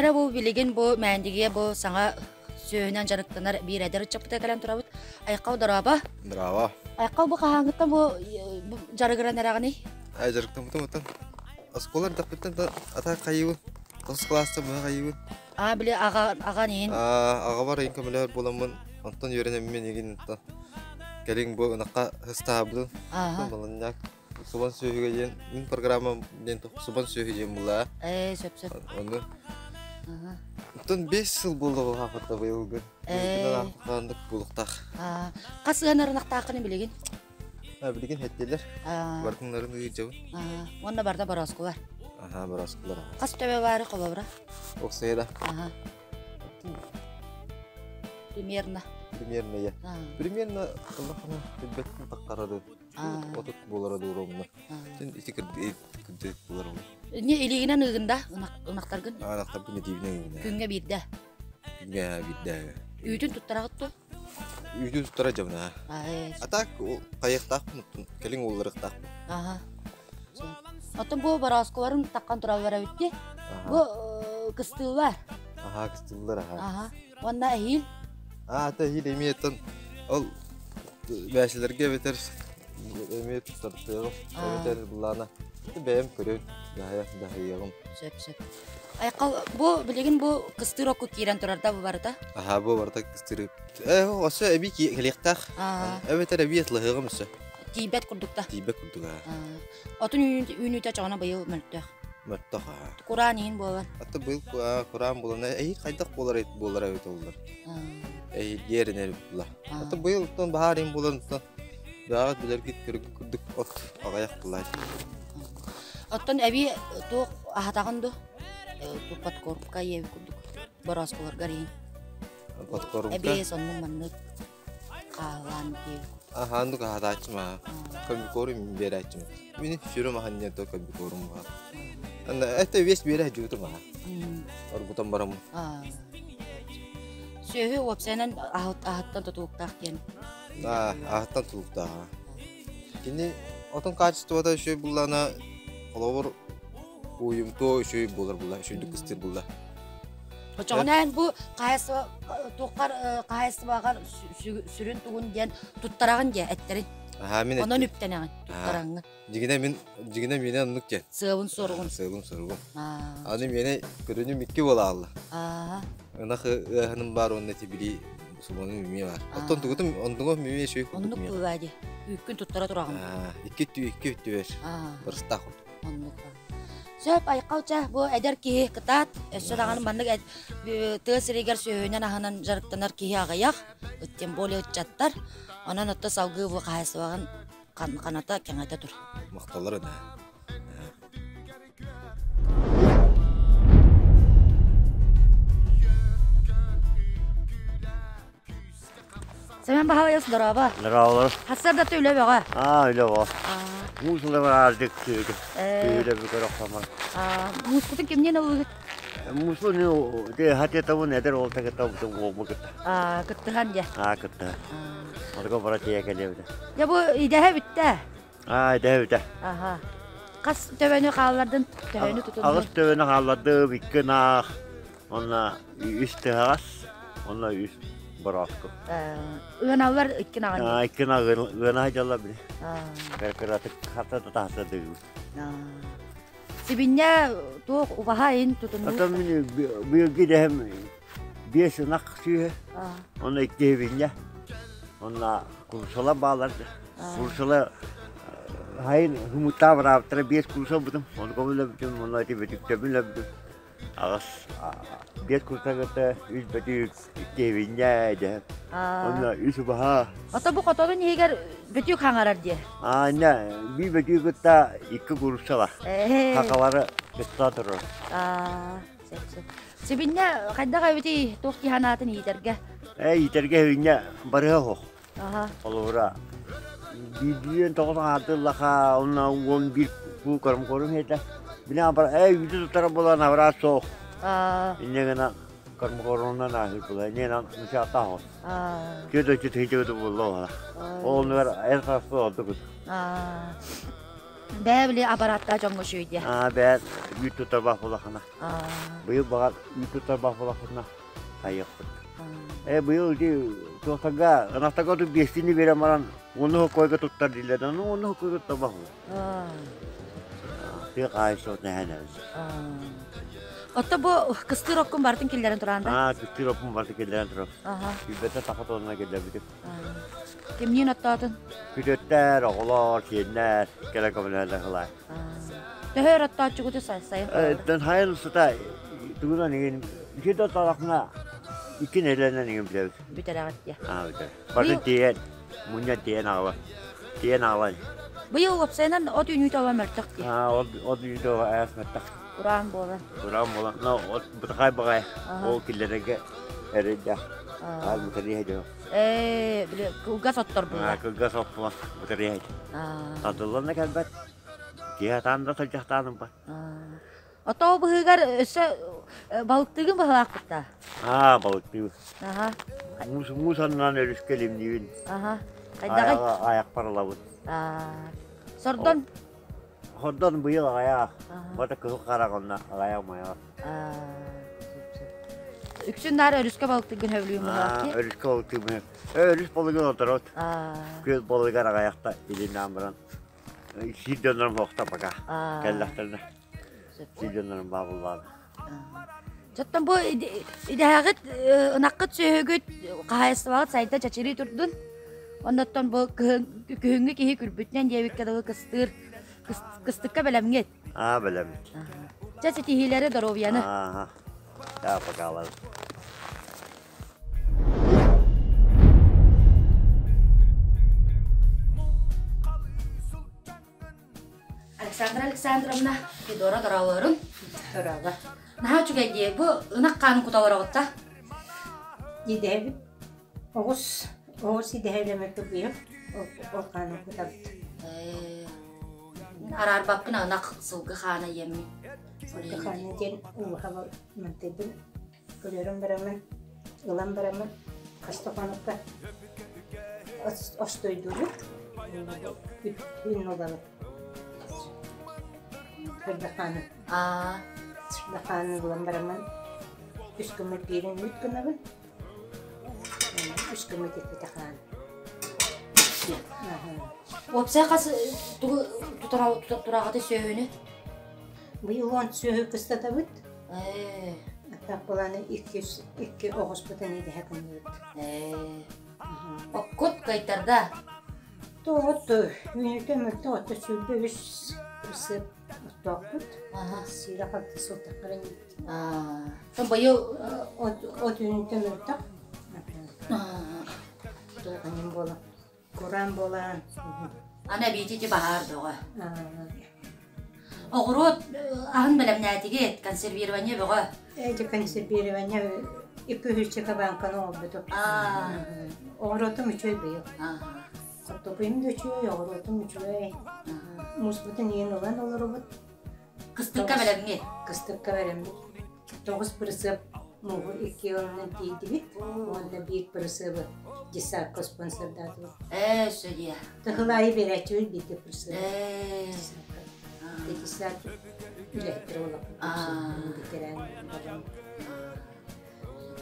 Кэлиҥҥэ эрэ бу билигин бу Мээндигэ бу саҥа сүөһүнэн дьарыктанар биир эдэр ыччаппыта кэлэн турабыт. Айхал дорообо. Браво. Айхал бу хаһааҥҥыттан бу дьарыгыран эрэҕиний? Ай дьарыктаммытым оттон оскуола эрдэхпиттэн да ата хайыыбын. Тос кылааста быһа хайыыбын. Аа били аҕа аҕан иһин. Аа аҕабар ыйын көмөлөһөр буоламмын онтон үөрэнэммин игин оттон кэлин бу ынахха ыстаабытым. Ааха. Баланньаак Субан сүөһүгэ диэн мин программам диэн субан сүөһү диэн булаа. Ээ сөп сөп. Ону Оттон 5 сыл буолла буолаахпыт быйылгы. Ээ. Хаандык буолуохтаах. Аа, хас ыан ырынахтааххын билигин? А билигин хэттилэр. Барытыннарын ыйдьабын. Аа, уонна барда борооскулар. Аха, борооскулар. Хас төбө баары холобура? Оксайда. Аха. Примерно. Примерно я. Примерно улахана билбэттин таххарады. Отут буолара дууромна. Син ити кырдык буолар ол. Не илиигинэн ыгында ынахтаргын? Ынахтарбын илиибинэн ыгында. Күҥҥэ биирдэ. Күҥҥэ биирдэ. Үүтүн туттараҕыт дуо? Үүтүн туттара дьабына. А так хайыахтаахпын кэлин уулларыахтаахпын. Аха. Оттон бу борооскуларын таккан тураллар эбит дии. Бу кыстыыллар. Аха, кыстыыллар аха. Аха. Уонна эһиил? Аа, ата эһиил эмиэ оттон ол бээсилэргэ эбэтэр эмиэ туттартыаҕым, эбэтэр былаана бэйэм көрөн даһайа даһайыаҕым. Сөп, сөп. Айхал, бу билигин бу кыстыыр окку киирэн турар да бу барыта? Аха, бу барыта кыстыыр. Э, өссө эбии кэлиэхтээх. Эбэтэр эбии атлаһыаҕым өссө. Тиийбэт курдук да? Тиийбэт курдук, аа. Отун үүнүүтэ чоҕуна быйыл мөлтөх. Мөлтөх, аа. Кураан иһин буолан. Аты быйыл кураан буолан, эһи хайдах буолар буолар эбит оллар. Эһи диэринэр була. Аты быйыл оттон баһаар иһин буолан, оттон бэҕэт билэргит көрүгү курдук от аҕыйах булаай. Оттон эбии туох аһатаҕын ду? Подкормка иэби курдук борооскуларгар иһин. Подкормка. Эбии соннук маннык хаалаан диэби. Аһаан дук аһатааччым аа. Комбикорум биэрээччим. Мин сүрүм аһан то комбикорум баа. Анда это весь биэрэ жуутум аа. Оргутан бараммын. Сүөһү уопсайынан аһыттан тутулуктаах диэн. Аһыттан тутулуктаах. Кини отон качествота үчүгэй буллаана холобур уйумтуо үчүгэй буолар булла, үчүгэйдик кыстыыр булла. Очоҕунаан бу хаһайыстыба туоххар хаһайыстыбаҕар сүрүн тугун диэн туттараҕын диэ эттерин. Аха мин Онон үптэнэҕин туттараҥҥын. Дьигинэ мин дьигинэ миэнэ оннук диэн. Сыабын соругун. Сыалым соругум. Аны миэнэ көрүнүм икки буолаалла. Ынах ыаһыным баар уонна ити били субанын эмиэ баар. Оттон тугутум онтугум эмиэ үчүгэй курдук Оннук быыбаа дии. Үүккүн туттара тураҕын. Икки өттү икки өттүбэр. Барыстаах курдук. Оннук. Сөп, айхалча бу эдэр киһи кытаат, өссө даҕаны маннык тыа сиригэр сүөһүнэн аһынан дьарыктанар киһи аҕыйах, тем более ыччаттар. Онон отто салгыы бу хаһайыстыбаҕын ханата кэҥэтэ тур. Махталлар ына. Семен Баһылайыс, здорово. Здорово. Хассардаты үлэ бөҕө. Аа, үлэ бөҕө. Муусулар аардык түүрэ көрө хамар. Муускутун кимнен ылыгыт? Муусуну те хатетабын эдэр ол такетабытын уолбу кытта. Аа, кыттыһан дьэ. Аа, кыттыһан. Арга бара тиэ кэлиэбитэ. Дьэ бу идэһэ бүттэ. Аа, идэһэ бүтэ. Аха. Хас төбөнү хааллардын? Төһөнү тутуннун? Аҕыс төбөнү хааллардым, икки наах, Онно үс тыһаҕас, онно үс борооску. Ыаналлар икки наҕан. Икки ыана дьалла били. Кыратык хата да тахса дыгы. Сибинньэ туох убаһа ин тутунуу. Ата мин быйылгы идэһэм биэс ынах сүүһэ, онно икки сибинньэ, онно курсала баалар. Курсала хайын хумуттаа бараабыттара биэс курса ылбытым, ону көмөлөбүтүм, онно ити бөтүктөбүн өлбүтүм. Аҕыс биэс куртагыта үс бөтүүк иккиэбинньэ дьэ. Онно үс убаһа. Ото бу хотонун иһигэр бөтүүк хаҥарар диэ. Аанньа биир бөтүүк кытта икки курса бар. Хахалары кытта турар. Сибинньэ хайдах эбитий туох киһи анаатын иитэргэ? Э иитэргэ сибинньэ барыһа суох. Холобура, биирдиин тоҕус аҥаардыыллаха, онно 11 куу көрүм этэ. Били бар ээ үүтү туттара буолан абыраат суох. Инньэ гынан кормокорунан ааһыы була, инньэ гынан мучааттаах оҕус. Күөт өччү тыһыйдыбыт буолла оҕо. Ол оннугар эр хаспы ордук. Бээ били аппараттаа дьоҥҥо үчүгэй Аа бээ үүт тутарбах булахына. Быйыл баҕар үүт тутарбах булахына хайыахпыт. Э быйыл ити туохтарга ынахтарга оту биэстини биэрэн баран уону хоккойга туттар дииллэр. Ну уону хоккойга туттарбах Тыа хаһаайыстыбатын эһэн эбит. Отто бу кыстыыр оккун барытын киллэрэн туран да? Аа, кыстыыр оппун барытын киллэрэн турар. Сүүрбэтэ саха тонна киллэрбитим. Кимниин оттоотун? Күтүөттэр, оҕолор, сиэннэр кэлэн көмөлөһөллөр сылай. Төһө өр оттооччугуту сайын? Тэн хайын устата тугунан игин ити да талахна икки нэдиэлэнэн игин билэбит. Бүтэрэҕит диye. Аа, бүтэр. Бары тиийэн, мунньан тиийэн аҕала. Тиийэн аҕалан. Быйыл уопсайынан от үүнүүтэ ола мөлтөх дии. Аа, от от үүнүүтэ ола аас мөлтөх. Кураан буолан. Кураан буолан. Но от бытахай баҕай ол киллэрэргэ эрэйдээх. Аа, бытарыйа дьон. Ээ, били кылгас оттор буолар. Аа, кылгас оппула бытарыйа. Тардыллан да кэлбэт. Киһи атаан да сылдьахтааным бар. Отоо быһыгар өссө балыктыыгын баһылаахпыт да? Аа, балыктыыбын. Аха. Муус, муус аннынан өрүскэ илимниибин. Аха. Хайдаҕый? Аяқпар ылабын. Сордон? Сордон быйыл аҕайах. Бата кыһыл хараҕынна аҕайах майаҕа. Үксүн наар өрүскэ балыктыыргын сөбүлүүн быһылаах Өрүскэ балыктыырбын. Өрүс балыгын оторот. Күөл балыгар аҕайахта илиннээн баран Сиир дьоннорум суохта пока. Кэллэхтэринэ. Сиир дьоннорум баабыллаан. Чоттон бу идэһэҕит ынаххыт сүөһүгүт хаһаайыстыбаҕыт сайда чэчирии турдун. Оннуттан бу күһүҥҥү киһи күлбүтүнэн диэбиккэ дылы кыстыыр кыстыкка бэлэмҥит. Аа бэлэммит. Чэ ситиһиилэри доруобуйаны. Ааха. Я пока Александра Александровна, Федора дороолорун. Дорообо. Наһаа үчүгэй дии. Бу ынах хаанын кута олороҕут да? Идэһэбит. Оҕус, оҕус идэһэлэмэккэ быйыл ол хаанын кутабыт. Араарбаппын ынах сылгы хаана иэммин. Сылгы хаана диэн ууһа мантыйбын Көрөрүм бараммын, ылан бараммын хаста хонукка остойдуубут, күн ылабыт. Сырдахааны. Сырдахааны ылан бараммын үс гыммыт биирин үүт гынабын, үс гыммыт иккитэ хаан. Уопсай хас тугу тураҕыты сүөһүнү? Быйыл он сүөһү кыстатабыт. Аттаах икки оҕуспутун идэһэ гынныбыт. Оккут кыайтарда? Тоҕот үүнүүтэ мөлтөх отто 23 ырсыап оттоохпут. Сиирэ халты сылтахтарын Быйыл от үүнүүтэ мөлтөх. Туоханньым буолан Кураан буолан. Аны эбиити баһаар бөҕө. Оҕуруот аһын бэлэмнээтигит, консервирование бөҕө. Эти консервирование икки үһүччэкэ бааҥканы оҥорбутум. Оҕуруотум үчүгэй быйыл. Хортопуйум да үчүгэй, оҕуруотум үчүгэй. Мууспутун иин ылан олоробут. Кыстыкка бэлэмҥит? Кыстыкка бэлэммит. Тоҕус бырысыап мууһу икки ыалынан тиийдибит уонна биир бырысыабы десакка спонсордаатыбыт. Ээ, өссө диэ. Тыһылаайы биэрээччибит бииргэ бырысыабы. Ээ. Десак үлэһиттэр олохпут бэтэрээн баран.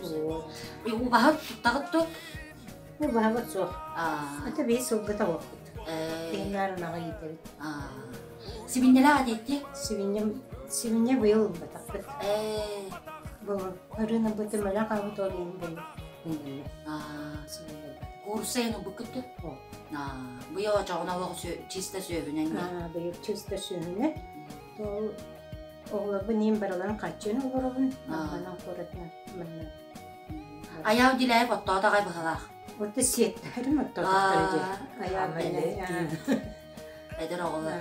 Вот. Убаһа туттаҕыт дуо? Убаһабыт суох. Ата биир сылга тоҕуохпут. Тиһиннээр ынаҕы иитэбит. Сибинньэлээх этиэтти? Сибинньэ, сибинньэ быйыл ылбатахпыт. Бу ырыына быты мөлөх аабыт ол иһин быйыл мунньунна. Куурусса иһин ылбыккыт дуо? Быйыл очоҕуна олох чисто сүөһүнэн. Быйыл чисто сүөһүнэн. Ол оҕолорбун иин барыларын хааччыйан олоробун. Манан куоратынан манна. Аяу дилээп оттоото аҕай быһалаах. Отто сиэттэрим оттоотохторо дии. Аяу Эдэр оҕолор.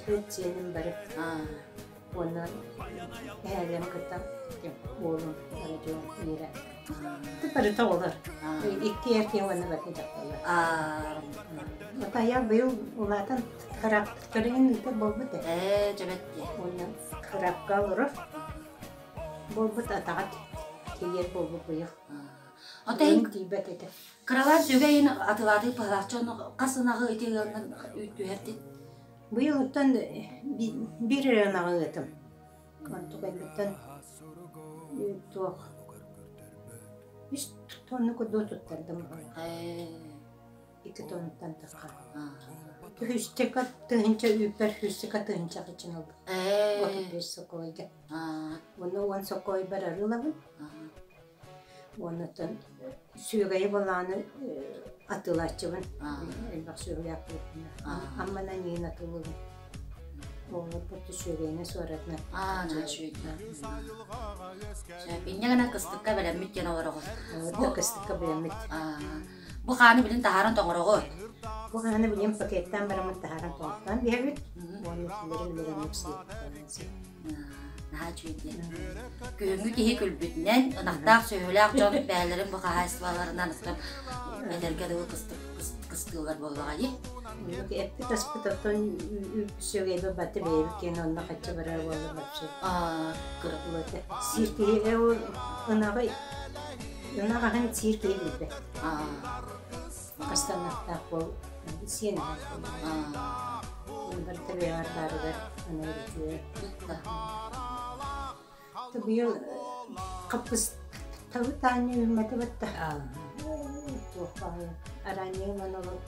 Төрт сиэним бары. Уонна эһээлэрин кытта уолум Родион Ира. Барыта оҕолор. Икки эр киһи уонна барыта дьахталлар. Отайа быйыл улаатан характарын ыытар буолбут ээ. Ээ, дьэбэт диэ. Уонна харакка олорор буолбут атаҕа тиийэр буолбут быйыл. Отайын тиийбэт этэ. Кыралаан сүгэ иһин атылаатыы пыһалаахча ону хас ынаҕы ити ыаннан үүт түһэрдин? Быйыл оттон биир эрэ ынаҕы ыытым. Онтукайбыттан туох үс тонна курдук туттардым. Икки тоннуттан тахха. Үһүстэка тыһынча үүппэр үһүстэка тыһынча кычын ылбыт. 35 сокойга. Уонна уон сокойбар арыылабын. Уоннаттан сүөгэйи балааны атыылааччыбын. Элбэх сүөгэлээх буолбуна. Амманан иин атыылыыбын. Оҕолорбут сүөгэйинэн суоратынан. Аа, наһаа үчүгэй. Инньэ гынан кыстыкка бэлэммит диэн олороҕут. Бу кыстыкка бэлэммит. Бу хааны билин таһааран тоҥороҕут. Бу хааны билин пакеттаан бараммыт таһааран тоҥортоон биһэбит. Уонна итилэри үлэрэммит сиэппит. Наһаа үчүгэй диэн. Күһүҥҥү киһи күлбүтүнэн, ынахтаах сүөһүлээх дьон бэйэлэрин бу хаһаайыстыбаларынан оттон этэргэ дылы кыстыыллар буоллаҕа дии. Эппит аспыт оттон сүөгэйбэ баты бэйэбит киэн онно хачча барар буолла вообще. Сиир киһи ол ынаҕы ынах аһын сиир киһи билбэт. Хастаныахтаах буол сиэн барыта бэйэҕэр баарыгар аны үчүгэй. Быйыл хаппыс табы таанньа үүммэтэ батта. Туох баҕайы араанньыгы олорбут.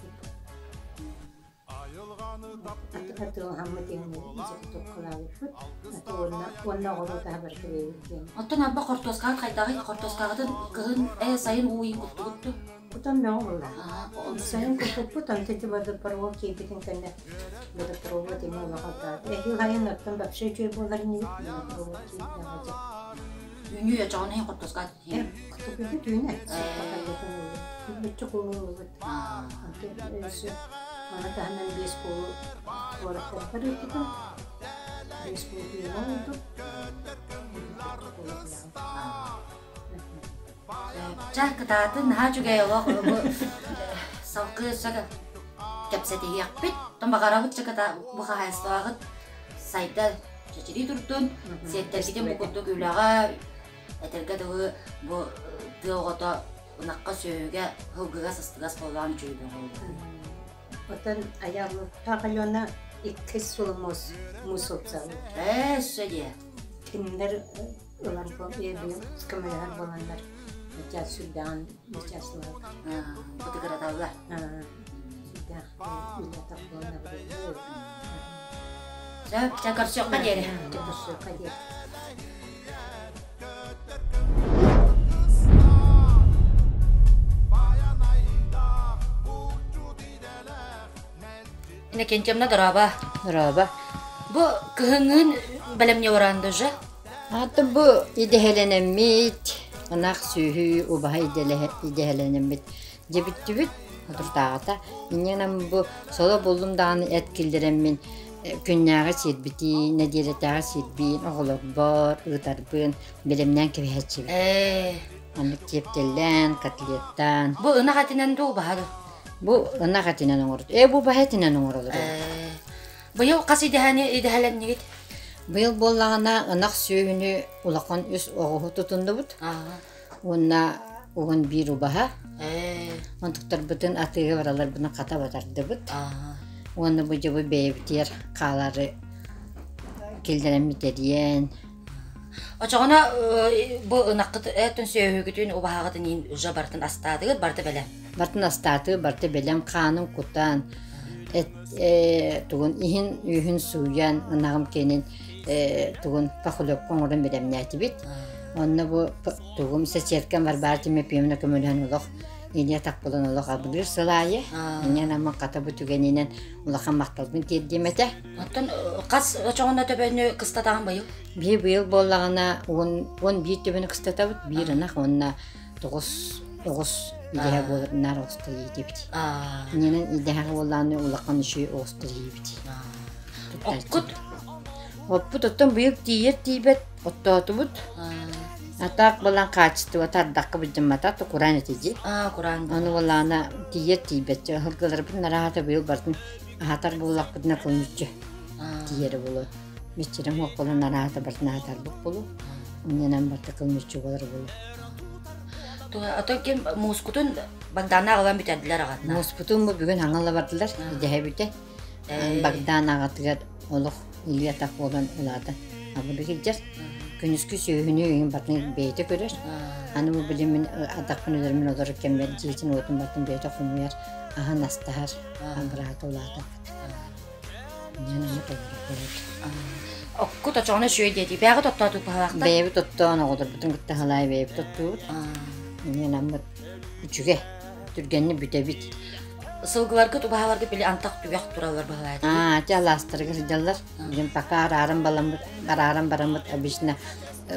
Оттон арба хортуоскаҕыт хайдаҕый? Хортуоскаҕытын кыһын ээ сайын уу иин куттугут дуо? Кутан бөҕө буолла. Сайын куппуппут, онтон ити водопровод киирбитин кэннэ водопровод эмиэ олох алдаа. Эһиил айан оттон вообще үчүгэй буолар инибит водопровод киирдэҕэ дьэ. Үүнүү очоҕун иһин хортуоска Кутукуйбут үүнэ. Буччу кулуулубут. Өссө маны таһынан биэс куулу куораттарбар ыыппытым. Биэс куулу киинэ оҥордум. Чэ, кытаатын, наһаа үчүгэй олох бу салгыы өссө кэпсэтиһиэхпит. Оттон баҕарабыт чэ кыта бу хаһаайыстыбаҕыт сайда чэчирии турдун, сиэттэргитин бу курдук үлэҕэ Этэргэ дылы, бу тыа оҕото ынахха, сүөһүгэ, сылгыга сыстыгас буоллаҕын үчүгэй бөҕө буолуо. Оттон Аяллыктаах Алена иккис сыл муус муус ылсабыт. Ээ, өссө диэ. Кинилэр ылар көмөлөһөр буоланнар начаас сүрдээҕин начаас ылар. Бытыгыраталлар. Сүрдээх үлэ буолан Сөп, чэ көрсүөххэ диэри. Чэ көрсүөххэ диэри. Иннокентьевна, дорообо. Дорообо. Бу кыһыҥҥын бэлэмҥэ бараанда уже? Атын бу идэһэлэнэммит, ынах сүөһү убаһа идэһэлэнэммит дьэбиттибит отуртааҕыта. Инньэ бу соло буллум даҕаны эт киллэрэммин күннээҕи сиэрбитин, нэдиэлэтээҕи сиэрбин оҕолорбор ыытарбын бэлэмнээн кэбиһээччибин. Ээ. Маннык тиэптэллээн, котлеттаан. Бу ынах этинэн дуу убаһа дуу? Бу ынах этинэн оҥорот. Ээ, бу убаһа этинэн оҥороллор. Ээ. Быйыл хас идэһэни идэһэлэннигит? Быйыл буоллаҕына ынах сүөһүнү улахан үс оҕуһу тутуннубут. Уонна уһун биир убаһа. Онтуктарбытын атыыга бараларбытын хата батардыбыт. Уонна бу дьыбы бэйэбитигэр хаалары киллэрэммит эрийэн. Очоҕуна бу ынаххыт этин сүөһүгүтүн убаһаҕытын иин уже барытын астаатыгыт барыта бэлэм. Барытын астаатыы барыта бэлэм хаанын кутан эт тугун иһин үөһүн сууйан ынаҕым киэнин тугун похлебка оҥорон бэлэмнээтибит. Онно бу тугум соседкам Варвара Тимофеевна көмөлөһөн олох илиэ тахпылан олох абылыыр сыл аайы. Инньэ намма хата бу түгэнинэн улахан махталбын тиэрдиэм этэ. Оттон хас очоҕуна төбөнү кыстатаҕын быйыл? Биир быйыл буоллаҕына 11 төбөнү кыстатабыт, биир ынах уонна тоҕус оҕус идэһэ буолар наар оҕустар иитэбит. Инньэнэн идэһэҕэ буоллаҕына улахан үчүгэй оҕустар иибит. Оккут? Оппут оттон быйыл тиийэр тиийбэт оттоотубут. Атаак буолан хаачыстыбата ардахха былдьаммата то кураан этэ дии. Кураан. Аны буоллаҕына тиийэр тиийбэт. Ыһылгыларбытын араата быйыл барытын аһатар буоллахпытына кылныччы тиийэрэ буолуо. Миччирэм хуоппалан араата барытын аһатарбыт буолуо. Инньэнэн барыта кылныччы буолар буолуо. Ото ким муускутун Богданна аҕалан бүтэрдилэр аҕатна. Мууспутун бу бүгүн хаҥалла бардылар, идэһэ бүтэ. Богдан аҕатыгар олох илии-атах буолан улаатан абыры сылдьар. Күнүскү сүөһүнү үйүн батын бэйэтэ көрөр. Аны бу билим мин атахпын өлөрмүн олорор кэммэр дьиэтин уотун батын бэйэтэ хомуйар, аһын астаһар, быраата улаатан. Окку точоҕуна үчүгэй диэтии. Бэйэҕит оттоотук баһылаахтар? Бэйэбит оттоон оҕолорбутун кытта халаай бэйэбит оттуубут. Инньэ наммыт үчүгэй. Түргэнник бүтэбит. Сылгыларгыт, убаһаларгыт били антах түгэх тураллар баһылаайдыы? Аа, ити алаастарга сылдьаллар. Билим пока арааран баламмыт, арааран бараммыт обычно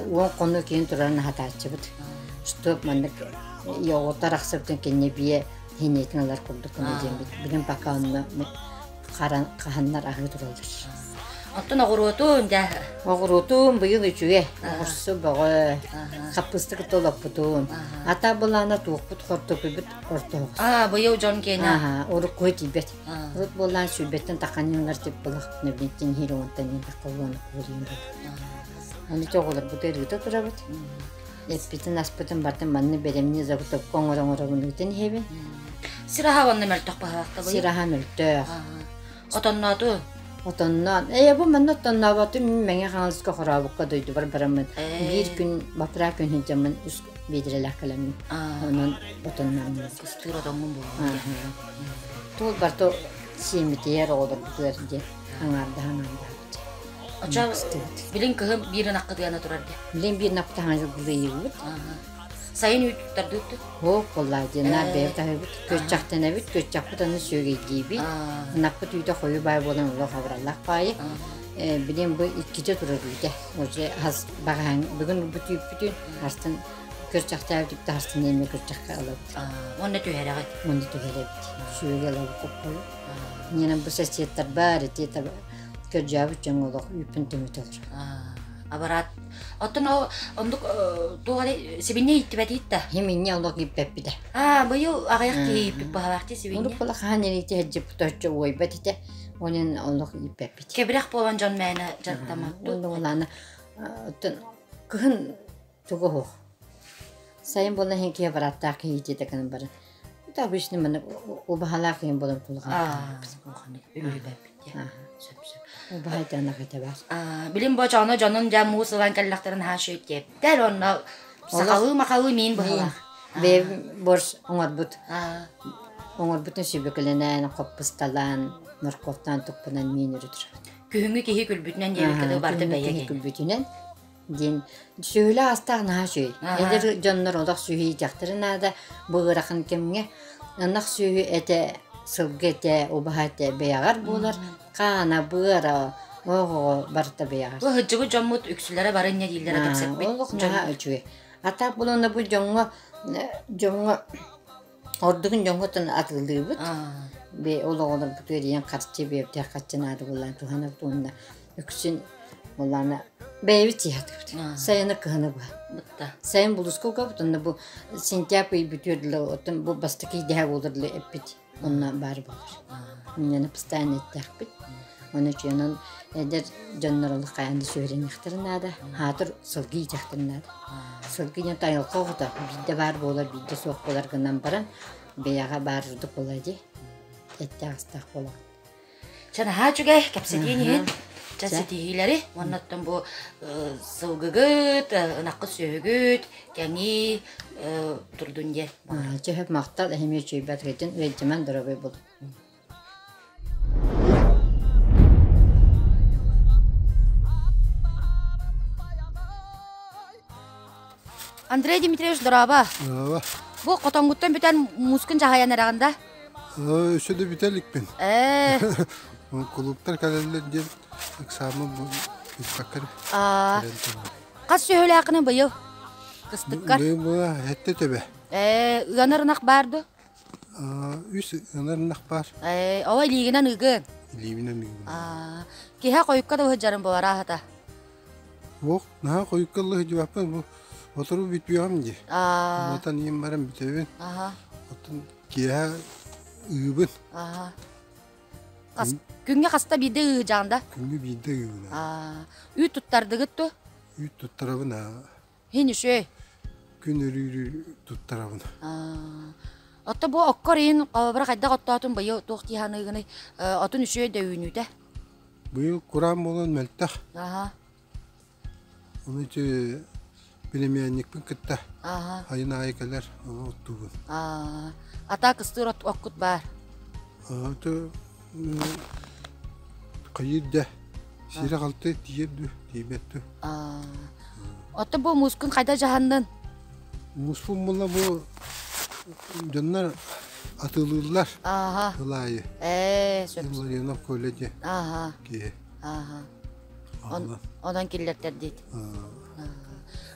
уон хонуу киһин турарын аһатааччыбыт. Чтоб маннык оҕотор ахсыбытын кэннэ биэ хинетин ылар курдук гына диэммит. Билим пока онно хаһаннар аһыы тураллар. Оттон оҕуруотун дьэ? Оҕуруотун быйыл үчүгэй. Оҕурсу бөҕө. Хаппыста кытта олоппутун. Ата былаана туохпут хортопуйбут ортоһоҕус. Аа, быйыл дьон киэнэ. Аха, урукку тиийбэт. Урут буоллаан сүүрбэттэн таханньылар тип булахпытына билинтин иһир уонтан иһир уону куулуйун Аны оҕолорбут ырыыта турабыт. Эппитин аспытын бартын манны бэлэмни заготовка оҥоро оҥоробун ыытан иһэбин. Сир аһа уонна мөлтөх баһаахта Сир аһа мөлтөх. Отоннооту? Отонноон. Ээ, бу манна отоннооботум Мэҥэ Хаҥаласка Хорообукка дойдубар бараммын. Биир күн, балтараа күн сылдьаммын үс биэдэрэлээх кэлэммин. Онон отоннооммун. Кыстыыр отоҥҥун буолуо. Туол барта сиэмитийэр оҕолорбутугар диэн аҥаардаһан аҥаардаһабыт. Очо билин кыһын биир ынаххытыана турар дии. Билин биир ынахпыт хаҥалыйыыбыт. Сайын үүт туттардыыт Һуох буоллаа диэн наар бэйэ таһыыбыт. Күөччэхтэнэбит, күөччэхпит аны сүөгэйдиибит. Ынахпыт үүтэ хойуу баай буолан олох абыраллаах баайы. Билин бу иккитэ турар үүтэ. Уже хас баҕаһаҥ бүгүн ылбыт үүппүтүн астын күөрчэхтээбит үптэ астын эмиэ күөрчэххэ ылабыт. Уонна түһэрэҕит. Уонна түһэрэбит. Сүөгэ ылабыт куппуйу. Ньэнэн бу соседтар баар ити көрдьөөбүт дьоҥ олох үүппүн түмүтэ олорор. Абарат. Оттон ол оннук туох эрэ сибинньэ ииттибэтиит да? Химинньэ олох ииппэппитэ. Аа, быйыл аҕыйах киһи ииппит баһалаах дии сибинньэ. Урукку хаһан эриити сылдьыппыт оччо уойбат этэ. Онон олох ииппэппит. Кэбирэх буолан дьон мээнэ дьарыктаммат. Онно улаана оттон кыһын тугу оһох. Сайын буолан иһин киһи барааттаах киһи иитиэтэ гынан баран. Это обычно маны убаһалаах иһин буолан тулахан. Аа, үлүһүйбэппит. Сөп сөп. Убаһайтанах этэ баар. Билим бочооно дьонун дьэ муус ылан кэллэхтэрин наһаа шөйтиэптэр онно сахалыы махалыы миин быһалаах. Бэйэм борщ оҥорбут. Оҥорбутун сүбүкүлэнэн, хоппусталаан, моркуоптаан туппунан миин өрө турабыт. Күһүҥҥү киһи күлбүтүнэн диэбиккэ дылы барыта бэйэ киһи күлбүтүнэн диэн сүөһүлээх астаах наһаа үчүгэй. Эдэр дьоннор олох сүөһүйдэхтэрэ наада бу ыарахан кэмҥэ. Ынах сүөһү этэ, сылгы этэ, убаһа этэ бэйэҕэр буолар. Хаана, быара, оҕоҕо барыта бэйэҕэр. Бу сылдьыбыт дьоммут үксүлэрэ бары инньэ дииллэрэ кэпсэппит. Олох наһаа үчүгэй. А так булана бу дьоҥҥо дьоҥҥо ордугун дьоҥҥо атыылыыбыт. Бе ол оҕолорбут үөрүйэн харчы биэрдэх харчы наада буоллаан туһанабыт уонна үксүн Улаана бэйэбит сиһатыбыт. Сайыны кыһыны быһа. Бытта. Сайын булуска угабыт, онно бу сентябрь ый бүтүөр дылы, оттон бу бастакы идэһэ буолар дылы эппит. Онно баар буолар. Инньэни постоянно эттэхпит. Оны үчүгэнэн эдэр дьоннор олох хайаан да сүөрэниэхтэрин наада. Хаатыр сылгы иитиэхтэрин наада. Сылгы диэн айылҕа оҕото. Биирдэ баар буолар, биирдэ суох буолар гынан баран, бэйэҕэ баар ордук буолар дии. Эттээх-астаах буолаҕын. Чэ наһаа үчүгэй кэпсэтиин иһин чэ ситиһиилэри уонна оттон бу сылгыгыт, ынаххыт сүөһүгүт кэҥии турдун диэн. Чөһөп махтал эһими үчүйбэт гытын ыалдьыман доробой булун. Андрей Дмитриевич, дорообо. Дорообо. Бу хотоҥҥуттан бүтэн муускун дьаһайан эрэҕин да? Өссө да бүтэ иликпин. Ээ. Кулууптар кэлэллэр диэн ыксааммын бу ыыппакка эрэ. Аа. Хас сүөһүлээххиний быйыл? Кыстыккар? Быйыл була сэттэ төбө. Ээ, ыанар ынах баар дуо? Үс ыанар ынах баар. Ээ, ова илиигинэн ыгын. Илиибинэн ыгын. Аа, киһи хойукка да сылдьарын буолар аһата. Ох, наһаа хойукка ылла сылдьыбаппын бу сотору бүтүөҕүм дии. Аа. Отан ийэм баран бүтэбин. Аха. Оттон киэһэ ыыбын. Аха. Хас күҥҥэ хаста биирдэ ыыдьаҕын да? Күҥҥэ биирдэ ыыбын. Аа. Үүт туттардыгыт ту? Үүт туттарабын аа. Хин үчүгэй. Күн өрүүрү туттарабын. Аа. Отто бу оккор иһин холобура хайдах оттоотун быйыл туох дии саныыгыный? Отун үчүгэй да үүнүүтэ. Быйыл кураан буолан мөлтөх. Аха. Ону ити племянникпын кытта Аха. айын аайы кэлэр, ону оттуубун. Аа. Ата кыстыыр от оккут баар. Аты хайыыр да сиирэ-халты тиийэр дуу, тиийбэт дуу. Аа. Отто бу муускун хайда дьаһаннын? Мууспун буолла бу дьоннор атыылыыллар Ааха. сыл аайы. Ээ, сөп. Ларионов Коля диэн Ааха. киһи. Ааха. Онон Онон киллэртэрдиит.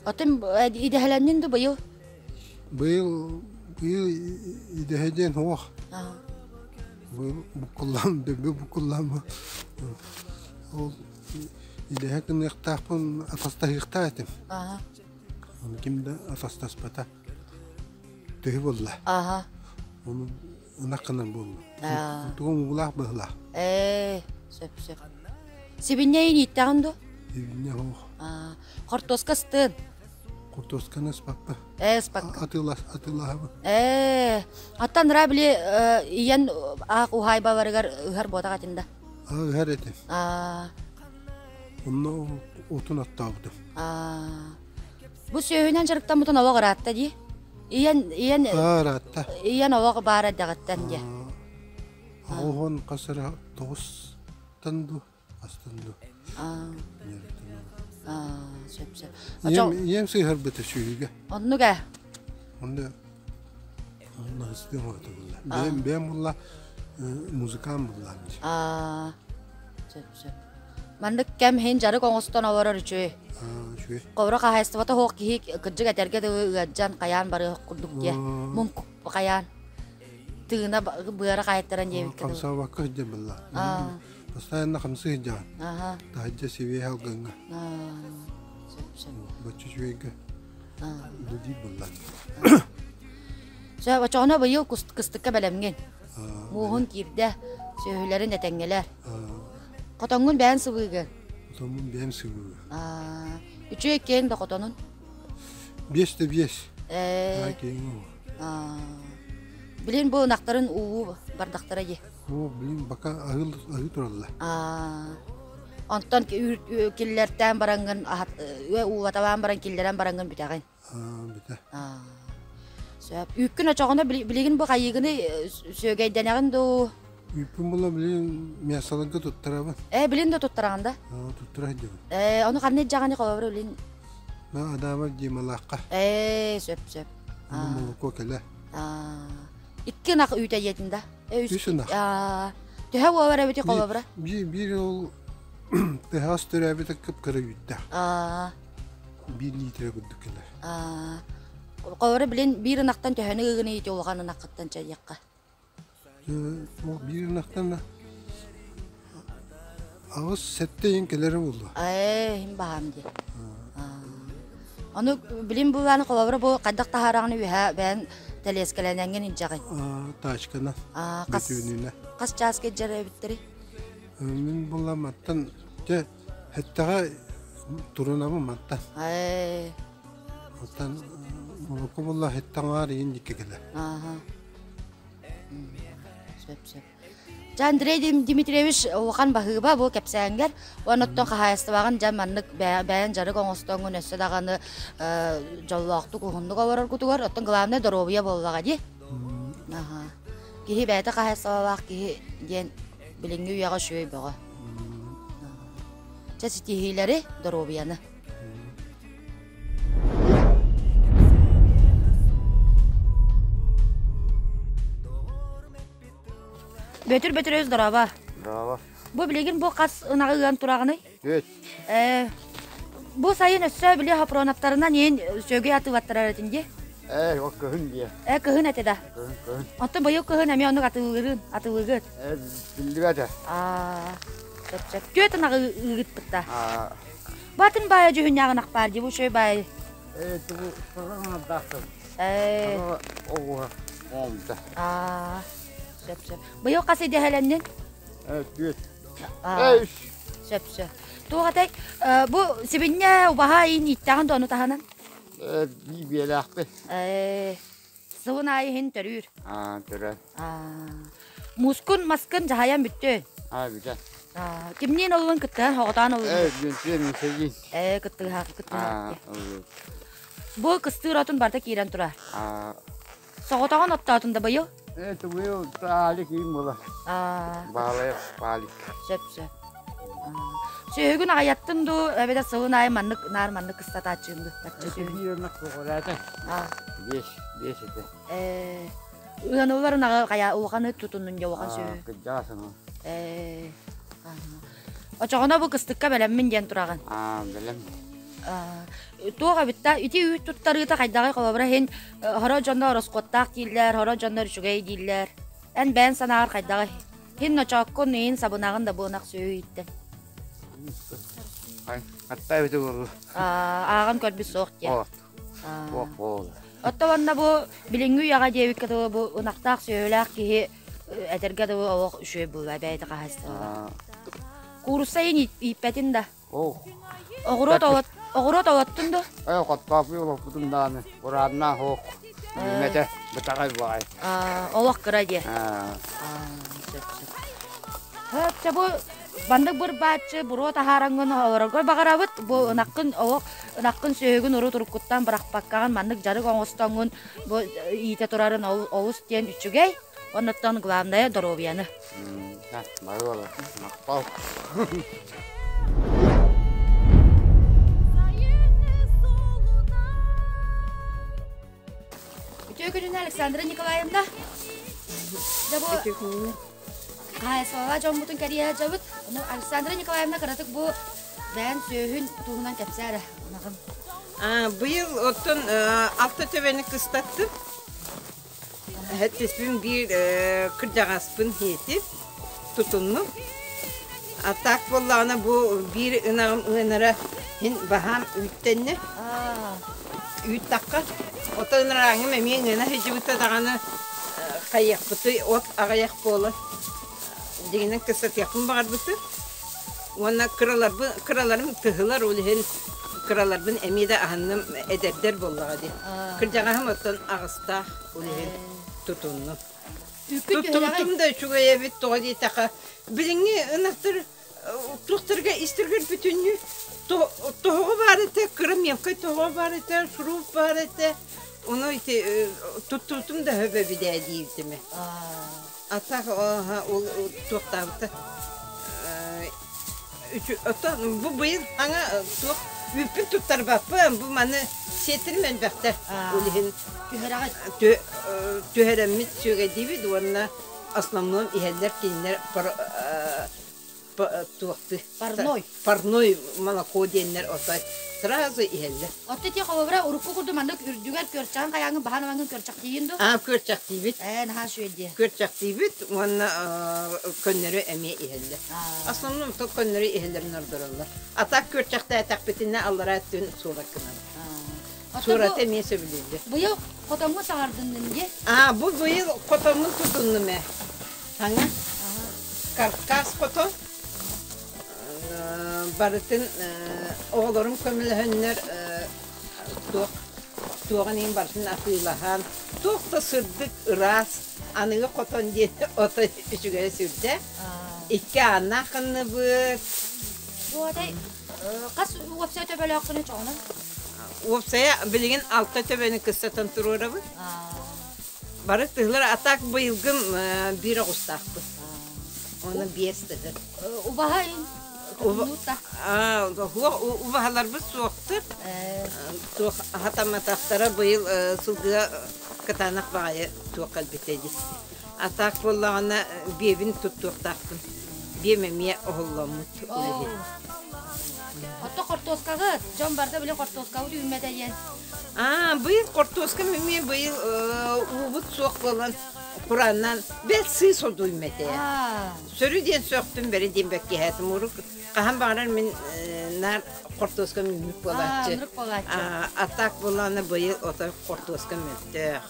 Оттон идэһэлэннин ду быйыл? Быйыл быйыл идэһэ диэн суох. Быйыл буккуллаам, дөббү буккуллаам. Ол идэһэ гыныахтаахпын атастаһыахтаах этим. Ону ким да атастаспата. Төһө буолла? Ону ынах гынан буолла. Тугум уулаах быһылаах. Ээ, сөп сөп. Сибинньэйин ииттэҕин дуо? Сибинньэ суох. Хортуоска ыстыын. Хортуосканы ыспаппа. Ээ, ыспакка. Атыылас, атыылаһабын. Ээ, аттан ра били ийэн аах уһаайбаларыгар ыһар буотах этин да? Ыһар этим. Аа. Онно отун оттообутум. Аа. Бу сүөһүнэн дьарыктаммытын олох ыраатта дии. Ийэн ийэн ыраатта. Ийэн олох баар эрдэҕиттэн дии. Оҕон хас эрэ тоҕустан дуу, хастан дуу. Аа, сөп сөп. Ийэм ийэм сыһарбыта сүөһүгэ. Оннук ээ. Онно онно ыстыам оҕото булла. Бэйэм бэйэм булла музыкант буллаам. Аа, сөп сөп. Маннык кэм иһин дьарык оҥостон олорор үчүгэй. Үчүгэй. Холобура хаһаайыстыбата суох киһи кырдьык этэргэ дылы ыалдьан хайаан барыах курдук диэ. Муҥкук хайаан тыына быара хаайтаран диэбиккэ дылы. Хамсаабакка сылдьан булла. Постоянно хамсыы сылдьаҕын. Таһырдьа сибиэһэ алгыҥҥа. Сөп сөп. Бачча үчүгэйгэ үлэлиир булла. Сөп, очоҕуна быйыл кыстыкка бэлэмҥин. Мууһун киирдэ, сүөһүлэрин этэҥҥэлэр. Хотоҥҥун бэйэн сыбыыгын? Хотоммун бэйэм сыбыыгын. Үчүгэй киэҥ да хотонун? Биэс да биэс. Ээ. Киэҥ Билин бу ынахтарын уу бардахтара дии. Оо, билин бака аһыы аһыы тураллар. Онтон киллэртээн бараҥҥын уулаталаан баран киллэрэн бараҥҥын бүтэҕин. Бүтэ. Сөп. Үүккүн очоҕуна билигин бу хайыыгыны сүөгэйдэнэҕин дуу? Үүппүн була билигин мясоларга туттарабын. Ээ, билин да туттараҕын да? Туттара сылдьабын. Ээ, ону ханна илдьэҕиний холобура билин? На Адамов Дималаахха. Ээ, сөп, сөп. Молоко кэлэ. Икки ынах үүтэ диэтин да? Үс ынах. Төһө буолар эбити холобура? Биир биир ол тыһаас төрөөбүтэ кып-кыра үүттээх. Биир литрэ курдук кэлэр. Холобура билин биир ынахтан төһөнү ыгыны ити улахан ынаххыттан чайыахха? Биир ынахтан аҕыс сэттэ ыйын кэлэрэ буолуо. Ээ, иһин баһаам дии. Ону билин булааны холобура бу хайдах таһаараҕын үөһэ бэйэн тэлиэскэлэнэҥҥин илдьэҕин? Тачканан, бүтүнүнэ. Хас чааска илдьэр эбиттэрий? Мин булла мантан дьэ Эттэҕэ турунабын мантан. Ээ. Оттон молоко буолла һэттэ аҥаар иин дикки кэлэр. Ааха. Сөп сөп. Дьэ Андрей Дмитриевич улахан баһыыба бу кэпсээҥҥэр уонна оттон хаһаайыстыбаҕын дьэ маннык бэйэн дьарык оҥостоҥҥун өссө даҕаны дьоллоохтук уһуннук олороргутугар оттон главное доруобуйа буоллаҕа дии. Аха. Киһи бэйэтэ хаһаайыстыбалаах киһи диэн билиҥҥи үйэҕэ үчүгэй бөҕө. Чэ ситиһиилэри, доруобуйаны. Бөтүр Бөтүрөс дороба. Дороба. Бу билигин бу хас ынаҕы ыан тураҕыный? Үт. Э, бу сайын өссө били Хопроновтарынан иин сөгүй атыылаттарар этин дии. Ээ, ол кыһын дии. Э, кыһын этэ да. Кыһын, кыһын. Оттон быйыл кыһын эмиэ оннук атыылыырын, атыылыыгыт. Ээ, биллибэт. Аа, сөп сөп. Түөрт ынаҕы ыыгытпытта. Аа. Батын баайа дьүһүннээх ынах баар дии, бу үчүгэй баайы. Ээ, тугу саҕаҥардаахтар. Ээ. Оҕуһа оҥта. Аа, сөп сөп. Быйыл хас идэһэлэннин? Ээ, түөрт. Ээ, үс. Сөп сөп. Туох этэй? Бу сибинньэ убаһа иин ииттэҕин да ону таһынан? Ээ, биир биэлээхпин. Ээ. Сылын аайы иһин төрүүр. Аа, төрө. Мускун маскын дьаһайан бүттү. Аа, бүтэ. Кимниин олуун кыттыһан хоҕотоон олуун. Ээ, бүнтүө мин сэгин. Ээ, кыттыһа кыттыһа. Аа, олуун. Бу кыстыыр отун барыта киирэн турар. Аа. Соҕотоҕун оттоотун да быйыл? Ээ, быйыл таалик иин буолар. Аа. Баалайах паалик. Сөп, сөп. Сүөһүгүн аҕыйаттын дуу, эбэтэр сылын аайы маннык наар маннык кыстатааччыгын дуу? Бачча сүөһү. Биир ынах көҕүрээтэ. Биэс, биэс этэ. Ээ, ыанылар ынаҕы хайа улаханы тутуннун дьэ улахан сүөһү. Кырдьаҕас ынах. Ээ, очоҕуна бу кыстыкка бэлэммин диэн тураҕын. Аа, бэлэм. Туох эбит да, ити үүт туттарыыта хайдаҕый холобура иһин хоро дьоннор ороскуоттаах дииллэр, хоро дьоннор үчүгэй дииллэр. Эн бэйэн санааҕар хайдаҕый? Һин ночооккун, иин сабынаҕын да буонах сүөһү ииттэн. Хатта эбитэ буолуо. Ааҕан көрбүт суох диэн. От. Суох буолла. Оттон уонна бу билиҥҥи үйэҕэ диэбиккэ дылы бу ынахтаах сүөһүлээх киһи этэргэ дылы олох үчүгэй буолла бэйэтэ хаһаайыстыбалаах. Куурусса иин ииппэтин да. Оҕуруот олот оҕуруот олоттун да? Э, хоттооппуй олоппутум даҕаны, урааннаах ох, үүммэтэ, бытаҕай баҕай. Олох кыра диэ. Сөп, сөп. Чэ бу маннык бырбааччы буруо таһаараҥҥын олорорго баҕарабыт. Бу ынаххын олох ынаххын сүөһүгүн урут уруккуттан бырахпаккаҕын маннык дьарык оҥостоҥҥун бу иитэ турарын олус диэн үчүгэй. Оннуттан главное доруобуйаны. Бары буолар. Махтал. Үтүө күнүнэн Александра Николаевна. Дьэ бу хаһаайыстыбаҕа дьоммутун кэрийэ сылдьабыт. Ону Александра Николаевна кыратык бу бэйэн сүөһүн туһунан кэпсээ эрэ. Ынаҕым. Быйыл оттон алта төбөнү кыстаттым. Эһэттиспин биир кырдьаҕаспын иһитим, тутуннум. А так буоллаҕына бу биир ынаҕым ыанара мин баһаам үүттэннэ. Үүт тахха. Оттон ынырааҥым эмиэ ыана сылдьыбыта даҕаны хайыахпытый от аҕыйах буолан дьиҥинэн кыстатыахпын баҕарбытым. Уонна кыраларбын кыраларым тыһылар ол иһин кыраларбын эмиэ да аһынным эдэрдэр буоллаҕа дии. Кырдьаҕаһым оттон аҕыстаах ол иһин тутуннум. Туттубутум да үчүгэй эбит тоҕо диэтэххэ билиҥҥи ынахтар туохтарга истэргэр бүтүннүү тоһоҕо баар этэ, кыра мелкай тоһоҕо баар этэ, шуруп баар этэ. Ону ити туттубутум да өбө бидээ диибитим. А так ол туохтаабыта оттон бу быйыл аҥа туох үүппүн туттарбаппын бу маны сиэтирим элбэхтэр ол иһин түһэрэммит сүөгэйдиибит уонна основном иһэллэр кинилэр туохты парной парной молоко диэннэр отой сразу иһэллэр Отто ти холобура урукку курдук маннык үрдүгэр көрчаҕын хайааҥын баһан ылаҥын көрчөхтиигин ду Аа көрчөхтиибит ээ наһаа үчүгэй көрчөхтиибит уонна көннөрү эмиэ иһэллэр основном то көннөрү иһэллэрин ордороллор а так көрчөхтөөтөхпүтүнэ аллараа өттүн суорат гынабыт суораты эмиэ сөбүлүүллэр быйыл хотоҥҥо саҥардыннын дии аа бу быйыл хотоммун тутуннум ээ Саҥа каркас хотон барытын оҕолорум көмөлөһөннөр туох туоҕун иһин барытын атыылаһан туох да сырдык ыраас аныгы хотон диэн отой үчүгэйэ сүрдээх икки ааннаах ханныбыт Буодай хас уопсай төбөлөөххүнүй чоҕунан уопсайа билигин алта төбөнү кыстатан туруорабыт Бары тыһылар а так быйылгым биир оҕустаахпын. Онно биэс тыһы. Убаһа Убаһаларбыт суохтур. Туох аһатамматахтара быйыл сылгыга кытаанах баҕайы туох кэлбитэ дии. А так буоллаҕына биэбин туттуохтаахпын. Биэм эмиэ оһолломмут ол иһин. Отто хортуоскаҕыт, дьон барда били хортуоскабыт үүммэтэ диэн. Аа, быйыл хортуоскам эмиэ быйыл уубут суох буолан курааннаан бэл сыыс одуймэтэ. Сөрү диэн сөхтүм бэри диэн бэккиһээтим. Урук хаһан баҕарар мин наар хортуоскам үүммүт буолааччы. А так буоллаҕына быйыл отой хортуоскам мөлтөх.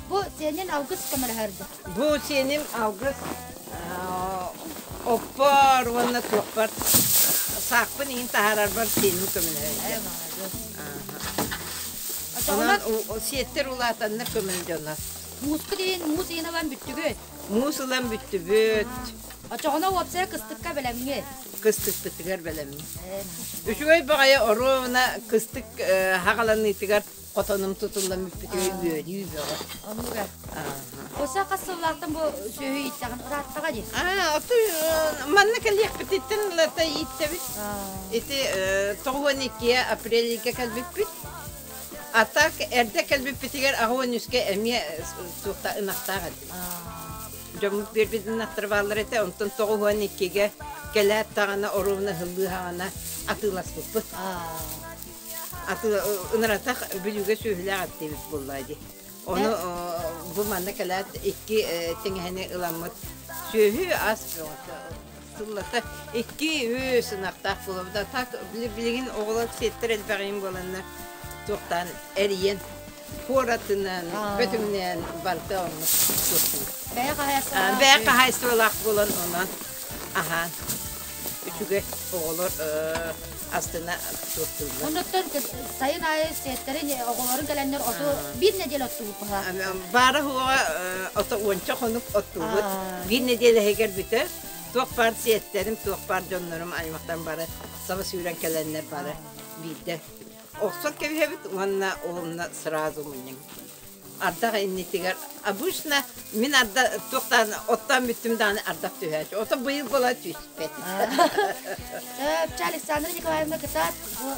Бу сиэнин алгыс көмөлөһөрдө. Бу сиэним алгыс оппор уонна туохпар саахпын иһин таһаарарбар сиэним көмөлөһөрдө. Онон сиэттэр улаатаннар көмөн дьоно. Мууска диэн муус иһин ылан бүттүгүт? Муус ылан бүттүбүт. Очоҕуна уопсайа кыстыкка бэлэмҥит? Кыстыкпытыгар бэлэммит. Үчүгэй баҕайы оруобуна кыстык хаҕаланыытыгар хотонум тутуллан бүппүтүгэр үөрүү бөҕө. Оннуга. Оса хас сыллаахтан бу сүөһү ииттэҕин ырааттаҕа дии? Аа, оту манна кэлиэхпититтэн ылата ииттэбит. Ити 92 апрельга кэлбиппит. А так эрдэ кэлбиппитигэр аҕа үскэ эмиэ туохта ынахтаах этим. Дьоммут биэрбит ынахтар бааллар этэ, онтон 92-гэ кэлээт даҕаны оруобуна ыһыллыы хаҕана атыыласпыппыт. Аты ыныратах Бүлүүгэ сүөһүлээх эттибит буолла дии. Ону бу манна кэлээт икки тиҥэһэни ыламмыт сүөһү ас бөҕөтө сыллата икки үс ынахтаах буолабыт. А так билигин оҕолор сиэттэр элбэҕин буоланнар туохтаан эрийэн куоратынан бөтүҥнээн барыта оннук туохтуур. Бэйэ хаһаайыстыбалаах. Бэйэ хаһаайыстыбалаах буолан онон аһаан үчүгэй оҕолор астына туохтууллар. Оннуттан сайын аайы сиэттэрин оҕолорун кэлэннэр оту биир нэдиэлэ оттуубут Баара суоҕа ото уонча хонук оттуубут. Биир нэдиэлэ иһигэр бүтэр. Туох баар сиэттэрим, туох баар дьоннорум, аймахтарым бары саба сүүрэн кэлэннэр бары биирдэ охсон кэбиһэбит уонна уонна сразу мунньаҥ. Ардах иннитигэр обычно мин арда туохтаан оттоон бүттүм даҕаны ардах түһээччи. Ото быйыл буола түспэт. Чэ, Александра Николаевна кытаат бу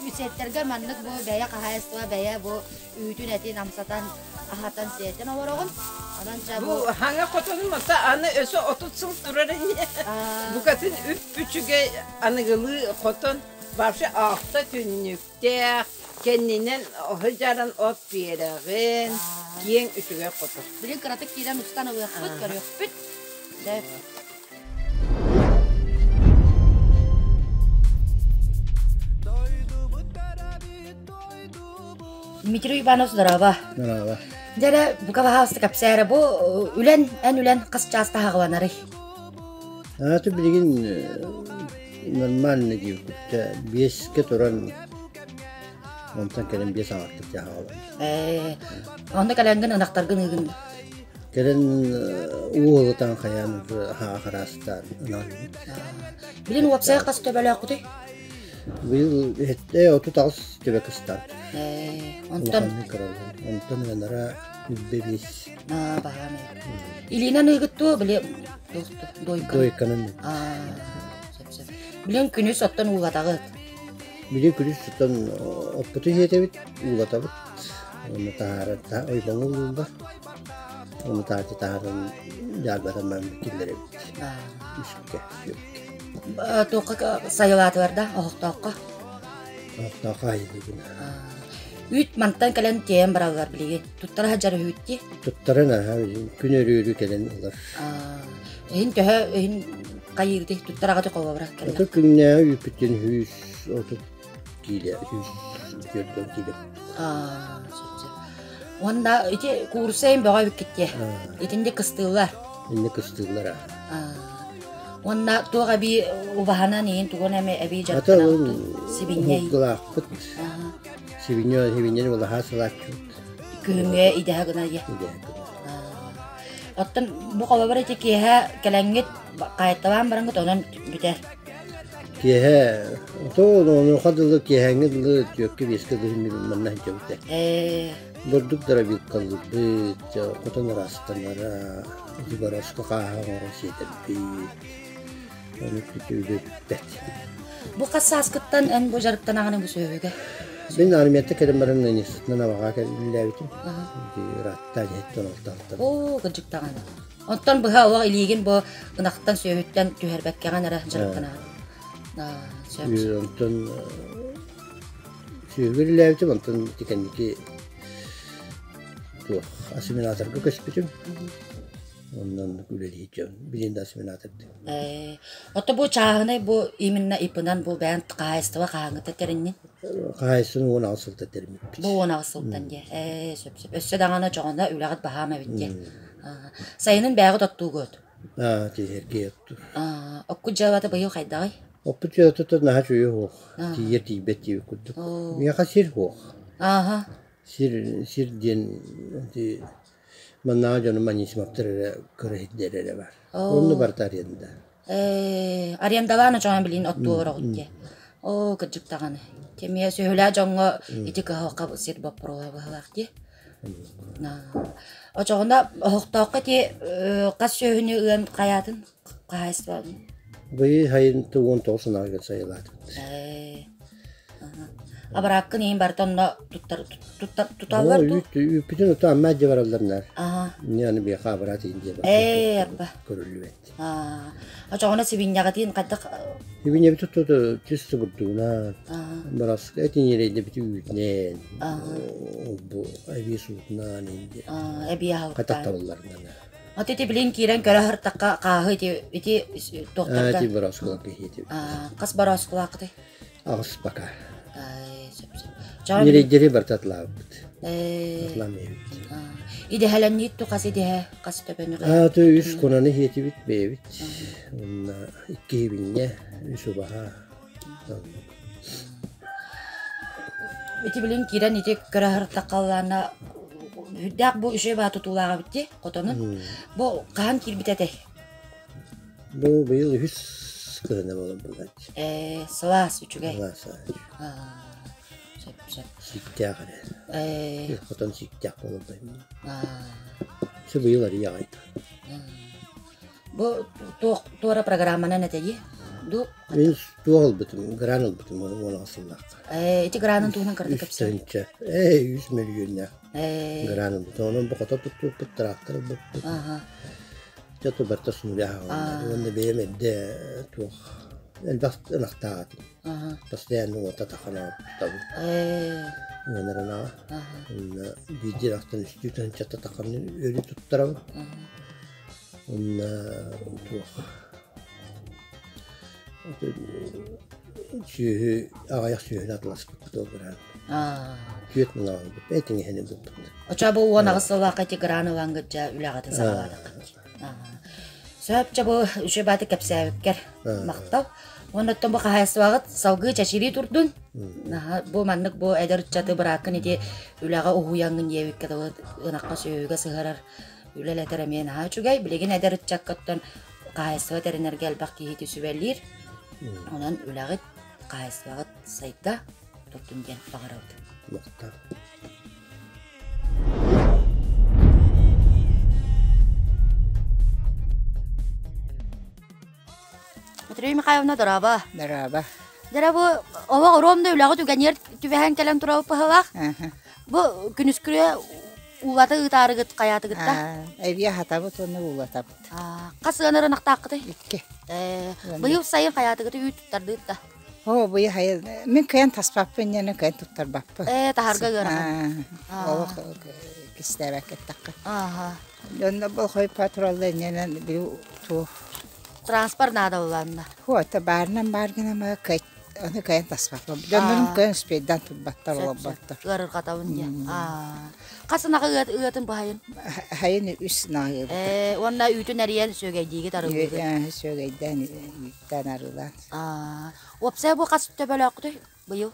үсэттэргэ маннык бу бэйэ хаһаайыстыба бэйэ бу үүтүн этин амсатан аһатан сиэтэн олороҕун. Онон чэ бу хаҥа хотонум ата аны өсө 30 сыл турар ини. Букатын үп-үчүгэй аныгылыы хотон вообще аахта түннүктээх, кэннинэн сылдьаран от биэрэҕин, киэҥ үчүгэй хотон. Билин кыратык киирэн устан ылыахпыт, көрүөхпүт. Сөп. Дмитрий Иванов, здорово. Здорово. Дьэрэ, бука баһаалыста кэпсээрэ, бу үлэн, эн үлэн хас чааста хаҕыланарый? Ааты билигин нормально диэбиппит. Биэскэ туран онтон кэлэн биэс аҥартык дьаһаҕалан. Ээ, онно кэлэҥҥин ынахтаргын ыыгын. Кэлэн уу ылытан хайаан хаҕа хараастаан ынан. Билин уопсайа хас төбөлөөххүтүй? Быйыл эттэ 38 төбө кыстаан. Ээ, онтон Онтон ынара үрдэ биэс. Аа, баһаам. Илиинэн ыыгыттуу, били дойканан. Дойканан. Аа, сөп сөп. Билин күнүс оттон уулатаҕыт. Билин күнүс оттон оппуту иһэтэбит, уулатабыт. Оны таһааран, ойбоҥҥо уулууллар. Оны таһырдьа таһааран дьаарбатан баран киллэрэбит. Үскэ, сүөккэ. Туохха сайылаатылар да, оһохтооххо? Оһохтооххо айыллыбын. Үүт мантан кэлэн тиэйэн бараллар билигин. Туттара сылдьар үһүт дии. Туттаран аһа күн өрүүрү кэлэн ылар. Иһин төһө иһин хайыырды туттараҕыты холобура кэллэ. Ото күннээҕи үүппүттэн 130 киилэ, 140 киилэ. Аа, сөп. Уонна ити куурусайын бөҕө эбиккит Итинди кыстыыллар. Инни кыстыыллар аа. Уонна туох эбии убаһанан иһин тугун эми эбии дьарыктанабыт сибинньэ. Уһугулаахпыт. Сибинньэ сибинньэни улаха сылааччыбыт. Күһүҥҥэ идэһэ гына ийэ. Идэһэ гына. Оттон бу холобур ити киэһэ кэлэҥҥит хаайталаан бараҥҥыт онон бүтэр. Киэһэ ото онуоха дылы киэһээҥҥи дылы түөккэ биэскэ дылы манна сылдьабыт ээ. Бурдук дробилкалыырбыт, хотон ыраастанара, ити бороско хааһа оҥорон сиэтэрбит. Ону үлэ бүппэт. Бу хас сааскыттан эн бу дьарыктанаҕын бу сүөһүгэ? Мин армията кэлэн баран институтунан абаҕа кэллээбитим. Ыраатта дьиһиттэн алталтан. Оо, кырдьыктаҕын. Оттон быһа олох илиигин бу ынахтан сүөһүттэн түһэрбэккэҕин эрэ дьарыктанаҕын. Сөп. Онтон сүөһүгэр үлэлээбитим, онтон ити кэнники туох ассимиляторга көспүтүм. Онон үлэлии дьон билин да ассимилятордыы. Ээ, ото бу чааһынай бу именно ипынан бу бэйэн хаһаайыстыба хаһааҥҥыта тэриннин? Хаһаайыстыбаны 18 сылта тэриммиппит. Бу 18 сылтан диэ. Ээ, сөп сөп. Өссө даҕаны чоҕоно үлэҕит баһаам эбит диэ. Сайынын бэйэҕит оттуугут? Аа, тиһэргии оттуур. Аа, оккут дьыалата быйыл хайдаҕый? Оппут сыата наһаа үчүгэй суох. Тиийэр тиийбэт диэбит курдук. Миэхэ сир суох. Сир сир диэн ити маннааҕы дьонум Анисимовтар эрэ кыра сирдэрэ эрэ баар. Онно барыта аренда. Э, арендалаан очоҕон билин оттуу олороҕут дии. Оо, кырдьык даҕаны. Кэмиэ сүһүлээх дьоҥҥо ити кыһалҕа сир боппуруоһа быһыылаах дии. Очоҕуна оһохтооххо ити хас сүөһүнү ыан хайаатын хаһаайыстыба Быйыл сайын 19 сынаҕыгар сайылаатыбыт. Абырааккын иһин барыта онно туттар туттар туталлар дуу? Үүппүтүн ута амма дьэ бараллар наар. Аны биэхэ абыраат иһин дьэ Ээ, арба. Көрүллүбэт. Очоҕуна сибинньэҕитин хайдах Сибинньэбит туттута түс субурдугунан, бараска этин үүтүнэн, бу эбии суутунан инди. Эбии аһылыктаан. Хайдах табылларынан. Аты ити билин киирэн көрө сыртахха хааһы ити ити туохтарга. Ити борооскулар киһи. Хас борооскулаахытай? Аҕыс бака. Сөп сөп. Ньирэйдэри барыта атлаабыт. Атламыйбыт. Идэһэлэнниит ту хас идэһэ хас төбөнү Ааты үс кунаны хиэтибит бэйэбит. Уонна икки хибинньэ, үс убаһа. Ити билин киирэн ити көрө сыртаххаллаана үрдээх бу үчүгэй баа тутуулаах эбит дии хотонун. Бу хаһан киирбит этэй? Бу быйыл үһүс кыһына буолан булааччы. Ээ, сылаас үчүгэй. Сылаас. Сөп сөп. Сииктээх эрэ. Ээ. Хотон сииктээх буолан Все быйыл арыйа аҕайда. Бу туох туора программанан этэйи? Ду Мин туох ылбытым, гран ылбытым уон аҕыс сыллаахха. Ээ, ити гранын туһунан кырдык кэпсээ. Үс ээ, үс мөлүйүөннээх Ээ. гран ылбытым. Онон бу хото туттубуппут, трактор ылбыппыт. Аха. Дьэ, то барыта сумуля аһаҕаллар. Уонна бэйэм эрдэ туох элбэх ынахтаах этим. Постоянно уота тахана тутабын. Ыанарынаҕа. Уонна биирдии ынахтан үстүү тыһыынчата таханы өлүү туттарабын. Уонна туох сүөһү аҕыйах сүөһүнү атыласпыппыт ол граан. Түөрт мунаҕы ылбыт, этиҥэһини ылбыппыт. Оччо бу уон аҕыс сыллаахха ити гран ылаҥҥыт дьэ үлэҕитин саҕалаатаххыт. Сөп чэ бу үчүгэй бааты кэпсээбиккэр махтал. Уонна оттон бу хаһаайыстыбаҕыт салгыы чэчирии турдун. Бу маннык бу эдэр ыччаты бырааккын ити үлэҕэ уһуйаҥҥын диэбиккэ дылы ынахха сүөһүгэ сыһыарар үлэлэтэр эмиэ наһаа үчүгэй. Билигин эдэр ыччаккыттан хаһаайыстыба тэринэргэ элбэх киһи сүбэлиир. Онон үлэҕит, хаһаайыстыбаҕыт сайда турдун диэн баҕарабыт. Махтал. Матрена Михайловна, дорообо. Дорообо. Дьэ бу олох оруомда үлэҕит үгэниэр түбэһэн кэлэн турабыт быһалаах. Бу күнүскүрэ уулата ыытаарыгыт хайаатыгытта? Эбиэ хатабыт уонна уулатабыт. Хас ыанар ынахтааххытый? Икки. Быйыл сайын хайаатыгыты үүт туттардыыт да? Оо, быйыл хайа мин кыайан таспаппын инньэ кыайан туттарбаппын. Ээ, таһарга ыарахан. Олох кистээбэккэ эттэххэ. Ааха. Дьонно болхой патрулла инньэнэн били туох Транспорт наада буллаанна. Хуота баарынан баар гына кай ону кайан таспаппын. Дьоннорум кыайан успейдан турбаттар олорботтор. Ыарырҕатабын диэн. Хас ынаҕы ыатын баһайын? Хайын үс ынаҕы ыабыт. Ээ, уонна үүтүн эрийэн сүөгэйдиигит арыылыыгыт. Сүөгэйдээн үүттээн арыылаан. Уопсайа бу хас төбөлөөххүтүй быйыл?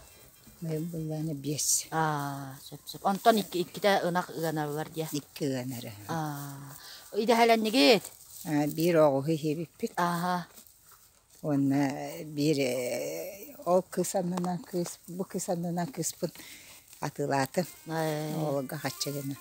Быйыл буллааны биэс. Сөп сөп. Онтон икки иккитэ ынах ыанарылар диэ. Икки ыанары. Идэһэлэннигит? Биир оҕуһу иһибиппит. Аха. Уонна биир ол кыыс аннынан кыыс, бу кыыс аннынан кыыспын атыылаатым. Оҕолорго хаччы гына.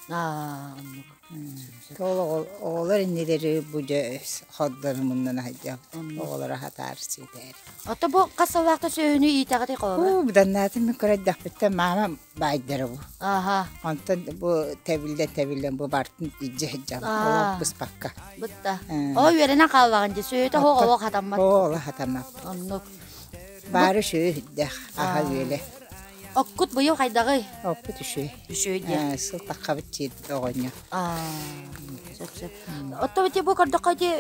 Ол оҕолор иннилэри бу дьэ хордору муннун аһайдыахпыт. Оҕолоро хатаар сиэтээр. Ото бу хас сыллаахта сүөһүнү иитэҕитий холобура? Уу, быданнаатын мин көрөйдөхпүттэн маамам баайдара бу. Аха. Онтон бу тэбиллэн тэбиллэн бу бартын илдьэ сылдьабын. Олох быспакка. Бытта. Оо үөрэнэн хааллаҕын дии. Сүөһүтэ оһох олох хатаммат. Олох хатаммат. Оннук. Баары сүөһү үрдэх, аһа үөлэ. Оккут быйыл хайдаҕый? Оппут үчүгэй. Үчүгэй диэн. Сыл таххабыт диир оҕонньор. Сөп сөп. Оттон ити бу көрдөххө ити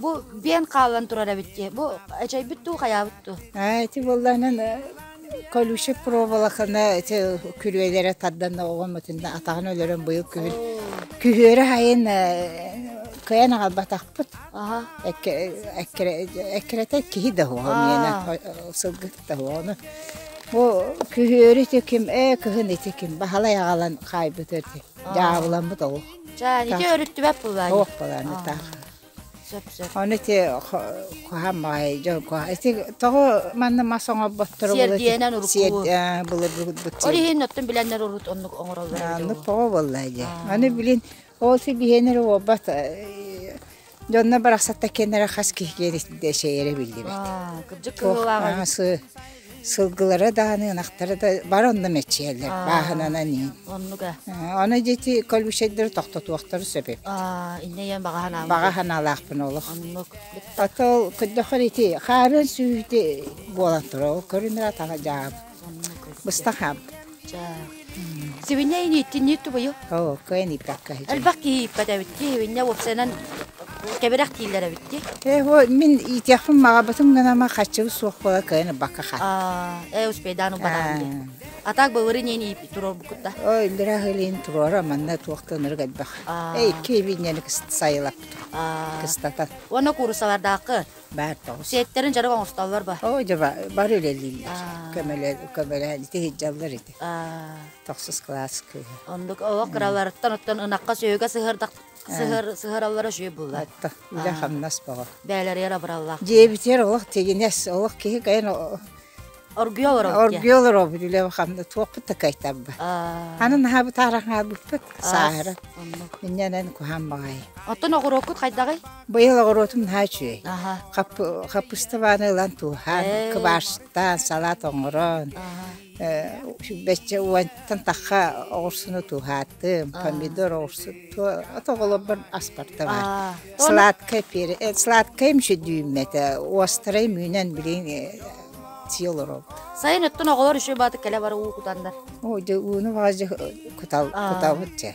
бу биэн хаалан турар эбит дии. Бу эчэйбит дуу, хайаабыт дуу? Аа, ити буоллаанан колючая проволоканы ити күрүөлэрэ тардан оҕоммутун атаҕын өлөрөн быйыл күһүн күһүөрэ хайын Кыайан аҕалбатахпыт. Эккирэтэ киһи да уһуо миэнэ сылгыһыт да уһуо. Ону бу күһүөрү ити ким ээ кыһын ити ким Баһылай аҕалан хаайбыт ити дьаабыламмыт олох. Чаа ити өрүттүбэт буоллаҕа. Суох буолааны таах. Сөп сөп. Ону ити куһаан баҕайы дьон куһаан. Ити тоҕо манна мас оҥорботторо Сиэрдийэнэн урукку. Былыргы Ол иһин оттон билэннэр урут оннук оҥороллор эбит. Оннук тоҕо буолла дии. Аны билин ол си биһиэнэр уолбат дьонно барахсатта кэннэрэ хас киһи дэшэйэрэ биллибэт. Кырдьык кыһыылааҕа. Сылгылара даҕаны, ынахтара да бары онно мэччийэллэр, бааһынанан иин. Оннуга. Аны дьити колючайдары тохтотуохтары сөп эбит. Иннэ ийэм баҕа санаам. Баҕа санаалаахпын олох. Оннук. Ото ол көрдөхөр ити хаарын сүүһүтэ буолан турар. Ол көрүнэр атаҕа дьаабы. Быстах хаампыт. Сибинньэ инииттинниир тубуйу. Оо, кыайан ииппэккэ сылдьабын. Элбэх киһи ииппэт эбит дии, сибинньэ уопсайынан кэбирэх дииллэр эбит дии. Ээ, о, мин иитиэхпин баҕарбытым гынама хаччыбыт суох буола кыайан ылбакка хааллым. Аа, ээ, успейдаан ылбатаҕым дии. А так былырыын иин иип туруорбуккут да? Ой, иллэрээ ыһылыын туруора, манна туох да ынырык элбэх. Ээ, икки ибинньэни сайылаппытым. Кыстатан. Уонна кууруссалардааххыт? Баар тоҕус. Сиэттэрин дьарык оҥостоллор ба? Оо, дьэ, бары үлэлииллэр. Көмөлөөн ити сылдьаллар ити. Тохсус кылаас кыыһа. Оннук олох кыраларыттан оттон ынахха сүөһүгэ сыһырдах сыһыр сыһыраллара үчүгэй булла. Атта үлэ хамнас бөҕө. Бээлэригэр абыраллаах. Дьиэбитигэр олох тигинэс, олох киһи кайын Оргуйа олоробут. Оргуйа олоробут үлэ хамна туохпут да кайтарба. Аны наһаа бытаарахаабыппыт сааһыра. Инньэнэн куһаан баҕайы. Оттон оҕуруоккут хайдаҕый? Быйыл оҕуруотум наһаа үчүгэй. Хаппыста бааны ылан тууһаан, кыбаарстаан, салаат оҥорон, бэччэ уонтан тахха оҕурсуну тууһаатым, помидор оҕурсу, оҕолорбор аспарта баар. Сладкай пере, сладкайым сүдүүммэтэ, уостарайым үүнэн билигин сии олоробут. Сайын өттүн оҕолор үчүгэй баатык кэлэ бары уу кутаннар. Оо, дьэ ууну баҕа кутабыт дьэ.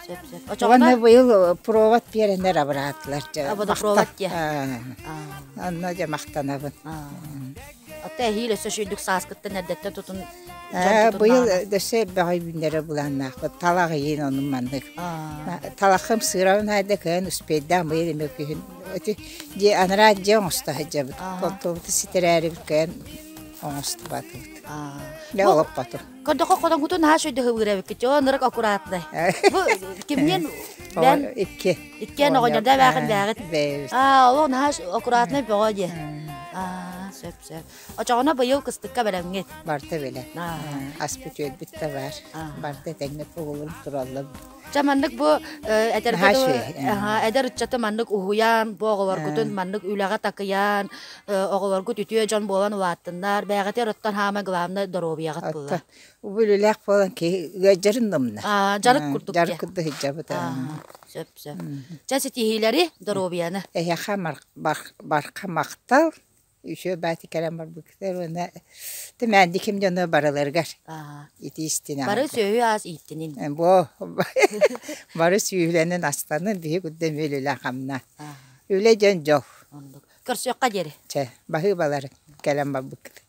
Сөп, сөп. Уонна быйыл провод биэрэннэр абыраатылар дьэ. Водопровод дьэ. Онно дьэ махтанабын. Атта эһиил өссө шүйдүк сааскыттан эрдэттэн тутун Быйыл дөссө элбэҕи үүннэрэ былааннаахпыт. Талах иин онун маннык. Талахым сыырабын хайда кыһын успейдаан быйыл эмэ күһүн ити дьиэ анараа дьиэ оҥосто сылдьабыт. Холтуобуту ситэрээрибит кыайан оҥостубатыбыт. Дьэ олоппотум. Көрдөхө хотоҥкутун наһаа шүйдү хыбыыр эбиккит. Дьон ырык аккуратнай. Бу кимнин бэн икки. Иккиэн оҕонньордоо бээхин бээҕит. Аа, ол наһаа аккуратнай бөҕө диэ. Аа, сөп сөп. Очоҕуна быйыл кыстыкка бэлэмҥит. Барыта бэлэм. Аспыт-үөлбүт да баар. Барыта этэҥҥэ угулун тураллар. Ча маннык бу эдэргэ эдэр ыччаты маннык уһуйаан, бу оҕолоргутун маннык үлэҕэ такыйан, оҕолоргут үтүө дьон буолан улааттыннар. Бэйэҕитигэр оттон хаама главное доруобуйаҕыт буолла. Үлэлээх буолан киһи ыалдьарын домна. Дьарык курдук. Дьарык курдук сылдьабыт. Сөп, сөп. Чэ ситиһиилэри, доруобуйаны. Эһиэхэ барха махтал. Үчүгэй баати кэлэн барбыттар уонна тимээнди ким дьоно барыларыгар ити истинэ. Бары сүөһү аас ииттинин. Бу бары сүүһүлэнэн астанын биһи курдем үлэлэ хамна. Үлэ дьон дьол. Көрсүөххэ диэри. Чэ, баһыыбалар кэлэн барбыккыт.